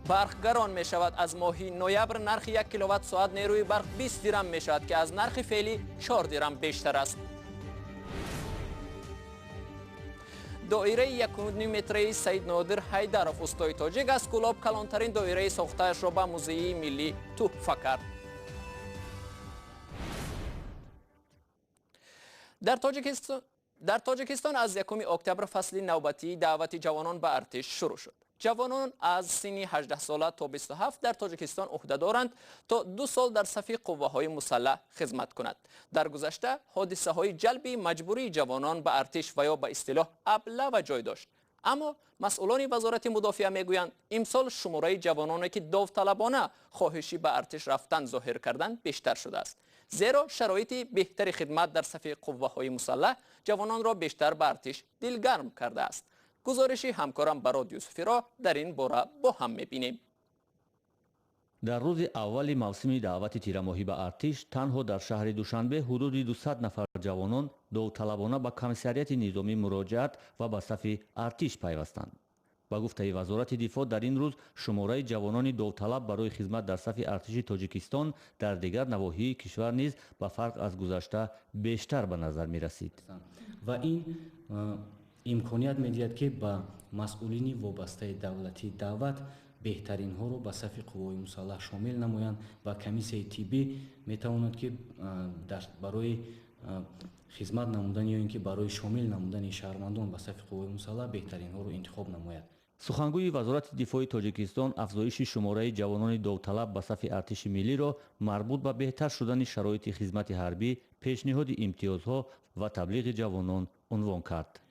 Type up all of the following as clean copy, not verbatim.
Барқ гарон мешавад. Аз моҳи ноябр нархи 1 киловатт соат нерӯи барқ 20 дирам мешавад, ки аз нархи феълӣ 4 дирам бештар аст. Доираи 1.5 метраи Саид Нодир Ҳайдаров, устои тоҷик аз Кӯлоб, калонтарин доираи сохтаашро ба музеи миллӣ туҳфа кард. Дар Тоҷикистон аз 1 октябр фасли навбатии даъвати ҷавонон ба артиш шурӯъ шуд. Ҷавонон аз синни 18 сола то 27 дар Тоҷикистон ӯҳда доранд то 2 сол дар сафи қувваҳои мусаллаҳ хизмат кунанд. Дар гузашта ҳодисаҳои ҷалби маҷбурии ҷавонон ба артиш ва ё ба истилоҳ аблава ҷой дошт. Аммо масъулони вазорати мудофиа мегӯянд, имсол шумораи ҷавононе, ки довталабона хоҳиши ба артиш рафтан зоҳир карданд, бештар шудааст. Зеро шароити беҳтари хидмат дар сафи қувваҳои мусаллаҳ ҷавононро бештар ба артиш дилгарм кардааст. Гузориши ҳамкорам Барод Юсуфиро дар ин бора бо ҳам мебинем. Дар рӯзи аввали мавсими даъвати тирамоҳӣ ба артиш танҳо дар шаҳри Душанбе ҳудуди 200 нафар ҷавонон довталабона ба комиссариати низомӣ муроҷиат ва ба сафи артиш пайвастанд. Ба гуфтаи вазорати дифоъ, дар ин рӯз шумораи ҷавонони довталаб барои хизмат дар сафи артиши Тоҷикистон дар дигар навоҳии кишвар низ ба фарқ аз гузашта бештар ба назар мерасид. Ва ин имконият медиҳад, ки ба масъулини вобастаи давлатӣ даъват беҳтаринҳоро ба сафи қувваҳои мусаллаҳ шомил намоянд ва комиссияи тиббӣ метавонад, ки барои хизмат намудан ё ин ки барои шомил намудани шаҳрвандон ба сафи қувваҳои мусаллаҳ беҳтаринҳоро интихоб намояд. Сухангӯи вазорати дифои Тоҷикистон афзоиши шумораи ҷавонони довталаб ба сафи артиши миллиро марбут ба беҳтар шудани шароити хизмати ҳарбӣ, пешниҳоди имтиёзҳо ва таблиғи ҷавонон унвон кард.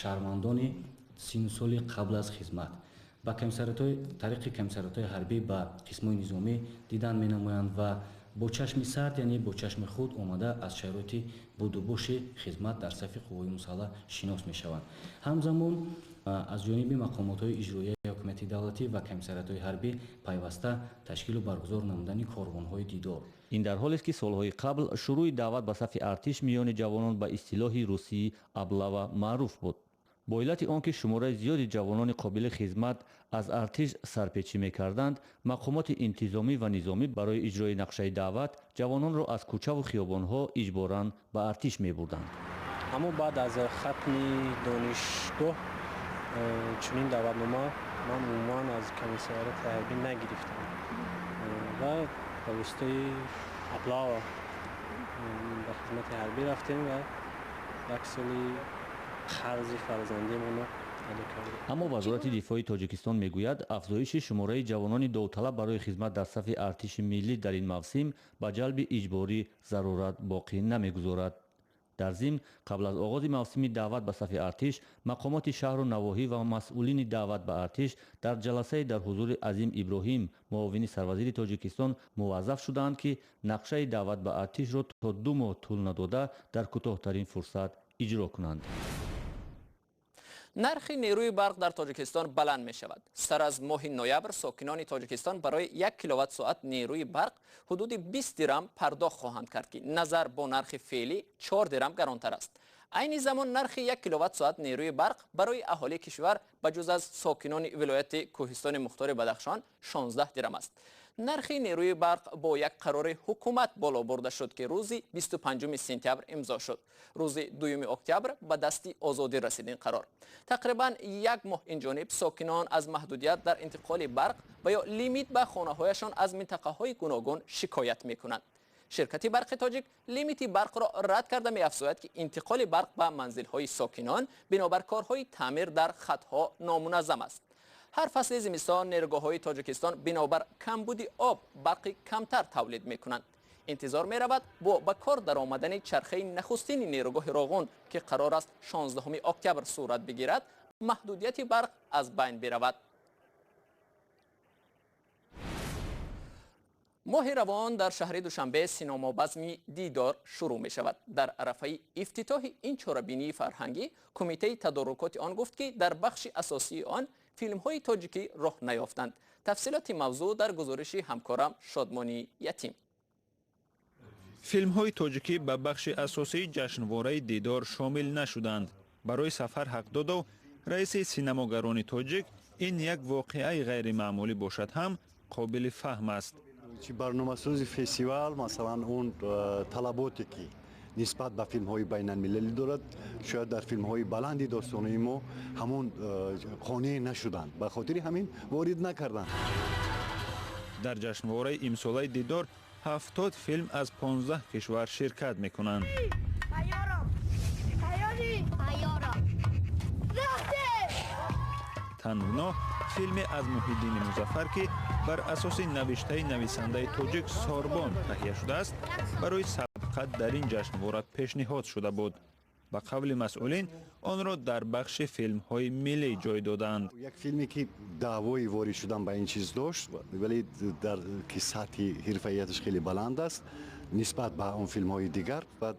Шаҳрвандони синну соли қабл аз хизмат ба тариқи комиссариатҳои ҳарбӣ ба қисмҳои низомӣ дидан менамоянд ва бо чашми сард, яъне бо чашми худ омада аз шароити будубоши хизмат дар сафи қувваҳои мусаллаҳ шинос мешаванд. Ҳамзамон аз ҷониби мақомотҳои иҷроияи ҳокимияти давлатӣ ва комиссариатҳои ҳарбӣ пайваста ташкилу баргузор намудани корвонҳои дидор. Ин дар ҳолест, ки солҳои қабл шурӯи даъват ба сафи артиш миёни ҷавонон ба истилоҳи русии аблава маъруф буд. Бо иллати он ки шумораи зиёди ҷавонони қобили хизмат аз артиш сарпечӣ мекарданд, мақомоти интизомӣ ва низомӣ барои иҷрои нақшаи даъват ҷавононро аз кӯчаву хиёбонҳо иҷборан ба артиш мебурданд. Аммо баъд аз хатми донишгоҳ чунин даъватнома ман умуман аз комиссариати ҳарбӣ нагирифтам ва ба воситаи аблава ба хизмати ҳарбӣ рафтем ва як соли қарзи фарзандиамонро адо кардем. Аммо вазорати дифои Тоҷикистон мегӯяд, афзоиши шумораи ҷавонони довталаб барои хизмат дар сафи артиши миллӣ дар ин мавсим ба ҷалби иҷборӣ зарурат боқӣ намегузорад. Дар зимн, қабл аз оғози мавсими даъват ба сафи артиш, мақомоти шаҳру навоҳӣ ва масъулини даъват ба артиш дар ҷаласае дар ҳузури Азим Иброҳим, муовини сарвазири Тоҷикистон, муваззаф шудаанд, ки нақшаи даъват ба артишро то 2 моҳ тӯл надода дар кӯтоҳтарин фурсат иҷро кунанд. Нархи нерӯи барқ дар Тоҷикистон баланд мешавад. Сар аз моҳи ноябр сокинони Тоҷикистон барои 1 киловатт соат нерӯи барқ ҳудуди 20 дирам пардохт хоҳанд кард, ки назар бо нархи феълӣ 4 дирам гаронтар аст. Айни замон нархи 1 киловатт соат нерӯи барқ барои аҳолии кишвар ба ҷуз аз сокинони вилояти Кӯҳистони Мухтори Бадахшон 16 дирам аст. Нархи нерӯи барқ бо як қарори ҳукумат боло бурда шуд, ки рӯзи 25 сентябр имзо шуд. Рӯзи 2 октябр ба дасти озодӣ расид ин қарор. Тақрибан як моҳ инҷониб сокинон аз маҳдудият дар интиқоли барқ ва ё лимит ба хонаҳояшон аз минтақаҳои гуногун шикоят мекунанд. Ширкати барқи тоҷик лимити барқро рад карда меафзояд, ки интиқоли барқ ба манзилҳои сокинон бинобар корҳои таъмир дар хатҳо номуназзам аст. Ҳар фасли зимистон нерӯгоҳҳои Тоҷикистон бинобар камбуди об барқи камтар тавлид мекунанд. Интизор меравад бо ба кор даромадани чархаи нахустини нерӯгоҳи Роғун, ки қарор аст 16 октябр сурат бигирад, маҳдудияти барқ аз байн биравад. Моҳи равон дар шаҳри Душанбе синомобазми дидор шурӯъ мешавад. Дар арафаи ифтитоҳи ин чорабинии фарҳангӣ кумитаи тадорукоти он гуфт, ки дар бахши асосии он филмҳои тоҷикӣ роҳ наёфтанд. Тафсилоти мавзӯъ дар гузориши ҳамкорам Шодмонӣ Ятим. Филмҳои тоҷикӣ ба бахши асосии ҷашнвораи дидор шомил нашуданд. Барои Сафар Ҳақдодов, раиси синамогарони тоҷик, Ин як воқеаи ғайримаъмулӣ бошад ҳам қобили фаҳм аст. Барномасози фестивал, масалан, он талаботе ки нисбат ба филмҳои байналмилалӣ дорад, шояд дар филмҳои баланди достонаи мо ҳамон қонеъ нашуданд, ба хотири ҳамин ворид накарданд. Дар ҷашнвораи имсолаи Дидор 70 филм аз 15 кишвар ширкат мекунанд. Тангно филме аз Муҳиддини Музаффар, ки бар асоси навиштаи нависандаи тоҷик Сорбон таҳия шудааст, барои сабқат дар ин ҷашнвора пешниҳод шуда буд. Ба қавли масъулин, онро дар бахши филмҳои миллӣ ҷой додаанд. Як филме ки даъвои ворид шудан ба ин чиз дошт, вале дар ки сатҳи ҳирфаияташ хеле баланд аст нисбат ба он филмҳои дигар, ва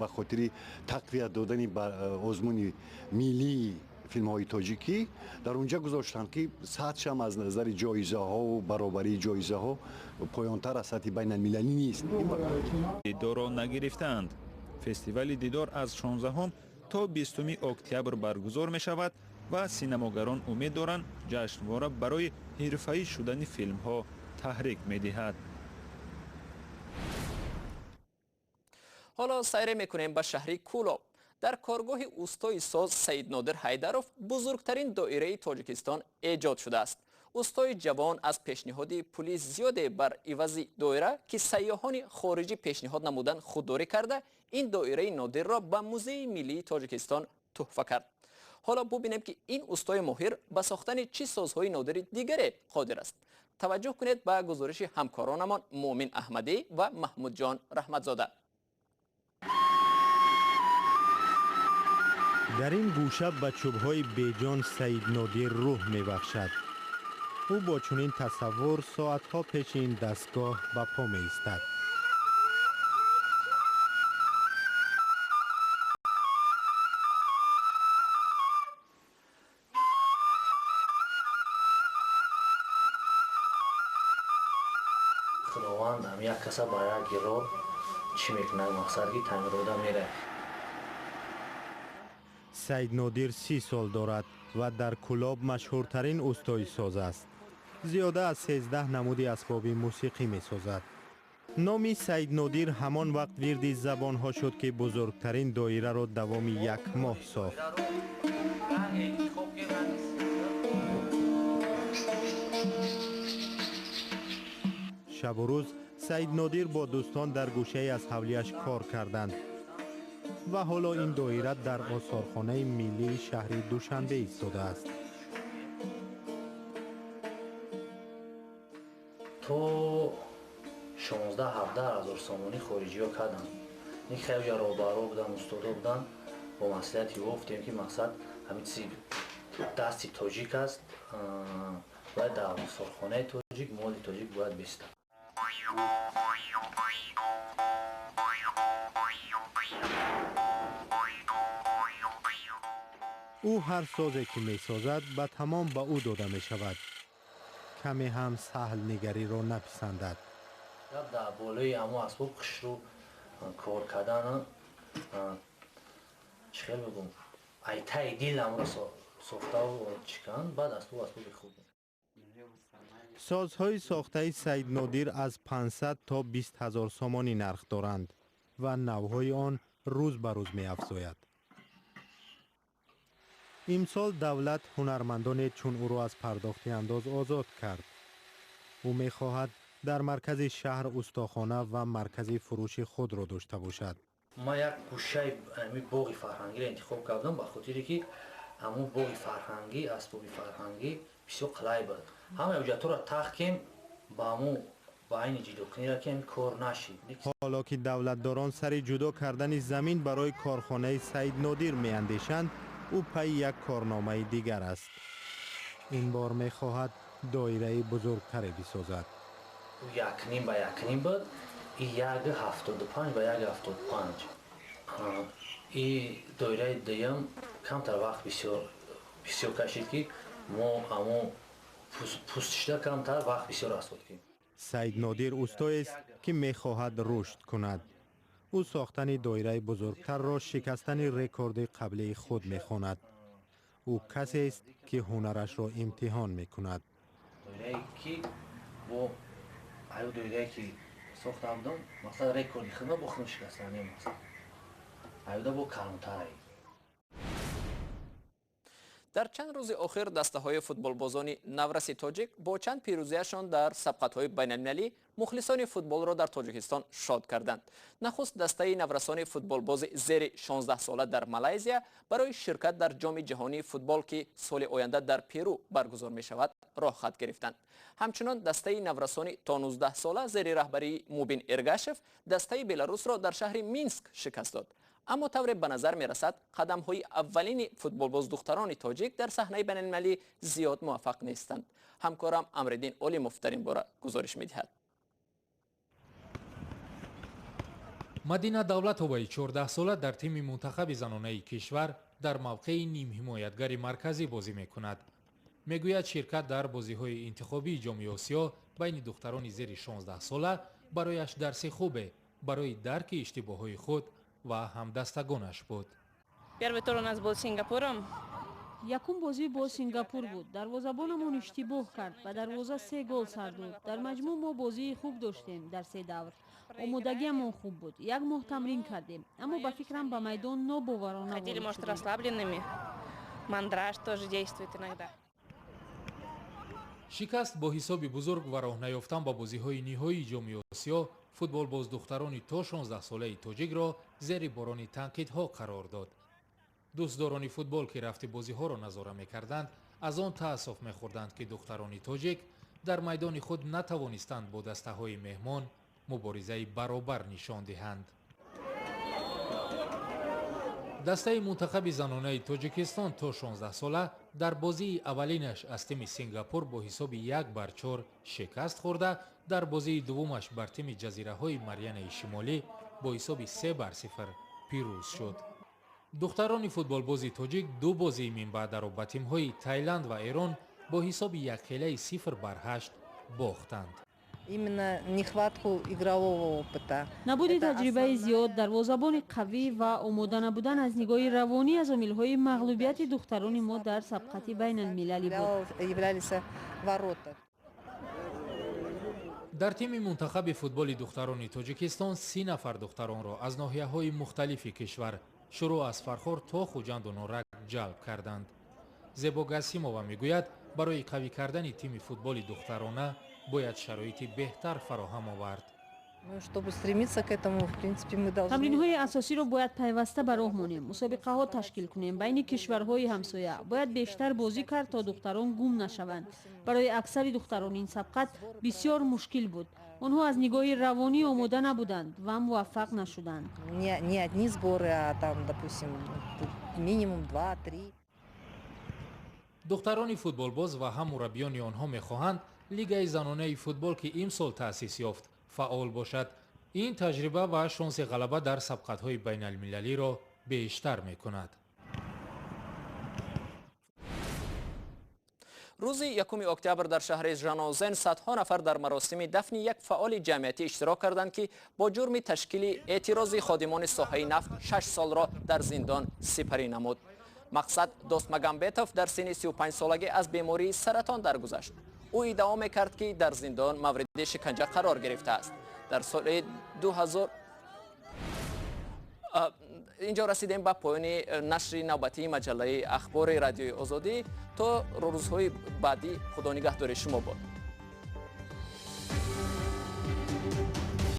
ба хотири тақвият додани озмуни миллии филмҳои тоҷикӣ дар онҷа гузоштанд, ки сатҳшам аз назари ҷоизаҳову баробарии ҷоизаҳо поёнтар аз сатҳи байналмилалӣ нест. Дидорро нагирифтаанд. Фестивали Дидор аз 16 то 20 октябр баргузор мешавад ва синамогарон умед доранд, ҷашнвора барои ҳирфаӣ шудани филмҳо таҳрик медиҳад. Ҳоло сайре мекунем ба шаҳри Кӯлоб. Дар коргоҳи устои соз Саиднодир Ҳайдаров бузургтарин доираи Тоҷикистон эҷод шудааст. Устои ҷавон аз пешниҳоди пули зиёде бар ивази доира, ки сайёҳони хориҷӣ пешниҳод намуданд, худдорӣ карда, ин доираи нодирро ба Музеи миллии Тоҷикистон туҳфа кард. Ҳоло бубинем, ки ин устои моҳир ба сохтани чӣ созҳои нодири дигаре қодир аст. Таваҷҷӯҳ кунед ба гузориши ҳамкоронамон Муъмин Аҳмадӣ ва Маҳмудҷон Раҳматзода. Дар ин гӯша ба чӯбҳои беҷон Саиднодир рӯҳ мебахшад. Ӯ бо чунин тасаввур соатҳо пеши ин дастгоҳ ба по меистад. Худованд ҳам як каса ба як гиро чӣ мекунад, мақсад ки тағйир дода меравад. Саиднодир 30 сол дорад ва дар Кӯлоб машҳуртарин устои соз аст. Зиёда аз 13 намуди асбоби мусиқӣ месозад. Номи Саиднодир ҳамон вақт вирди забонҳо шуд, ки бузургтарин доираро давоми як моҳ сохт. Шабу рӯз Саиднодир бо дӯстон дар гӯшае аз ҳавлиаш кор карданд ва ҳоло ин доира дар осорхонаи миллии шаҳри Душанбе истодааст. То 16-17 ҳазор сомонӣ хориҷиҳо карданд. Ин хеле роҳбаро буданд, устодо буданд. Бо маслиҳати ӯ гуфтем, ки мақсад ҳамин чизи дасти тоҷик аст, бояд дар осорхонаи тоҷик моли тоҷик бояд бистад. Ӯ ҳар созе ки месозад, ба тамом ба ӯ дода мешавад. Каме ҳам саҳлнигариро написандад. Дар болои ҳамон асбоб хушрӯ кор кардан, чӣ хел бигӯм, айтаи дил ҳамро сохтаву чӣ кан, баъд асбоб асбоби хуб. Созҳои сохтаи Саиднодир аз 500 то 20 ҳазор сомонӣ нарх доранд ва навъҳои он рӯз ба рӯз меафзояд. Имсол давлат ҳунармандоне чун ӯро аз пардохти андоз озод кард. Ӯ мехоҳад дар маркази шаҳр устохона ва маркази фурӯши худро дошта бошад. Ман як гӯшаи ҳамин боғи фарҳангиро интихоб кардам, ба хотире ки ҳамун боғи фарҳангӣ, асбоби фарҳангӣ бисёр қалай буд. Ҳамаи ҳуҷҷатҳоро тахкем ба ҳамун ба айни ҷидокунира, ки ҳамин кор нашид. Ҳоло ки давлатдорон сари ҷудо кардани замин барои корхонаи Саиднодир меандешанд, ӯ пайи як корномаи дигар аст. Ин бор мехоҳад доираи бузургтаре бисозад. 1.5 ба 1.5 буд, и 1.75 ба 1.75. И доираи дуюм камтар вақт бисёр кашид, ки мо ҳамон пӯстшуда камтар вақт бисёр расод кунем. Саиднодир устоест, ки мехоҳад рушд кунад. Ӯ сохтани доираи бузургтарро шикастани рекорди қаблии худ мехонад. Ӯ касест, ки ҳунарашро имтиҳон мекунад. Доирае ки бо аю доирае ки сохта будам, мақсад рекорди худма бо худам шикастанем, мақсад аюда бо калонтарае. Дар чанд рӯзи охир дастаҳои футболбозони навраси тоҷик бо чанд пирӯзиашон дар сабқатҳои байналмилалӣ мухлисони футболро дар Тоҷикистон шод карданд. Нахуст дастаи наврасони футболбози зери 16 сола дар Малайзия барои ширкат дар Ҷоми ҷаҳонии футбол, ки соли оянда дар Перу баргузор мешавад, роҳхат гирифтанд. Ҳамчунон дастаи наврасони то 19 сола зери раҳбарии Мубин Эргашев дастаи Беларусро дар шаҳри Минск шикаст дод. Аммо тавре ба назар мерасад, қадамҳои аввалини футболбоз духтарони тоҷик дар саҳнаи байналмилалӣ зиёд муваффақ нестанд. Ҳамкорам Амриддин Олимов дар ин бора гузориш медиҳад. Мадина Давлатоваи 14сола дар тими мунтахаби занонаи кишвар дар мавқеи нимҳимоятгари марказӣ бозӣ мекунад. Мегӯяд, ширкат дар бозиҳои интихобии Ҷоми Осиё байни духтарони зери 16 сола барояш дарси хубе барои дарки иштибоҳҳои худ ва ҳамдастагонаш буд. Первый тур у нас был с Сингапуром. Якум бозӣ бо Сингапур буд. Дарвозабонамон иштибоҳ кард, ба дарвоза се гол сар дод. Дар маҷмӯъ мо бозии хуб доштем. Дар се давр омодагиамон хуб буд, як моҳ тамрин кардем, аммо ба фикрам, ба майдон нобоварона. Ходили, может, расслабленными. Мандраж тоже действует иногда. Шикаст бо ҳисоби бузург ва роҳ наёфтан ба бозиҳои ниҳоии Ҷоми Осиё футболбоз духтарони то 16солаи тоҷикро зери борони танқидҳо қарор дод. Дӯстдорони футбол, ки рафти бозиҳоро назора мекарданд, аз он таассуф мехӯрданд, ки духтарони тоҷик дар майдони худ натавонистанд бо дастаҳои меҳмон муборизаи баробар нишон диҳанд. Дастаи мунтахаби занонаи Тоҷикистон то 16 сола дар бозии аввалинаш аз тими Сингапур бо ҳисоби 1-4 шикаст хӯрда, дар бозии дуввумаш бар тими Ҷазираҳои Марианаи Шимолӣ бо ҳисоби 3-0 пирӯз шуд. Духтарони футболбози тоҷик ду бозии минбаъдаро ба тимҳои Тайланд ва Эрон бо ҳисоби якхелаи 0-8 бохтанд. Именно нехватку игрового опыта. Набуди таҷрибаи зиёд, дарвозабони қавӣ ва омода набудан аз нигоҳи равонӣ аз омилҳои мағлубияти духтарони мо дар сабқати байналмилалӣ буд. Являлись ворота. Дар тими мунтахаби футболи духтарони Тоҷикистон 30 нафар духтаронро аз ноҳияҳои мухталифи кишвар, шурӯъ аз Фархор то Хуҷанду Норак, ҷалб карданд. Зебо Гасимова мегӯяд, барои қавӣ кардани тими футболи духтарона бояд шароити беҳтар фароҳам овард. Ну, чтобы стремиться к этому, в принципе, мы должны. Тамринҳои асосиро бояд пайваста ба роҳ монем, мусобиқаҳо ташкил кунем байни кишварҳои ҳамсоя. Бояд бештар бозӣ кард, то духтарон гум нашаванд. Барои аксари духтарон ин сабқат бисёр мушкил буд. Онҳо аз нигоҳи равонӣ омода набуданд ва муваффақ нашуданд. Не одни сборы, а там, допустим, минимум два-три. Духтарони футболбоз ва ҳам мураббиёни онҳо мехоҳанд, лигаи занонаи футбол, ки имсол таъсис ёфт, фаъол бошад. Ин таҷриба ва шонси ғалаба дар сабқатҳои байналмилалиро бештар мекунад. Рӯзи 1 октябр дар шаҳри Жанозен садҳо нафар дар маросими дафни як фаъоли ҷамъиятӣ иштирок карданд, ки бо ҷурми ташкили эътирози ходимони соҳаи нафт 6 солро дар зиндон сипарӣ намуд. Мақсад Достмагамбетов дар синни 35 солагӣ аз бемории саратон даргузашт. Ӯ иддао мекард, ки дар зиндон мавриди шиканҷа қарор гирифтааст. Дар соли 2000. Инҷо расидем ба поёни нашри навбатии маҷаллаи Ахбори Радиои Озодӣ. То рӯзҳои баъдӣ худо нигаҳдори шумо бод.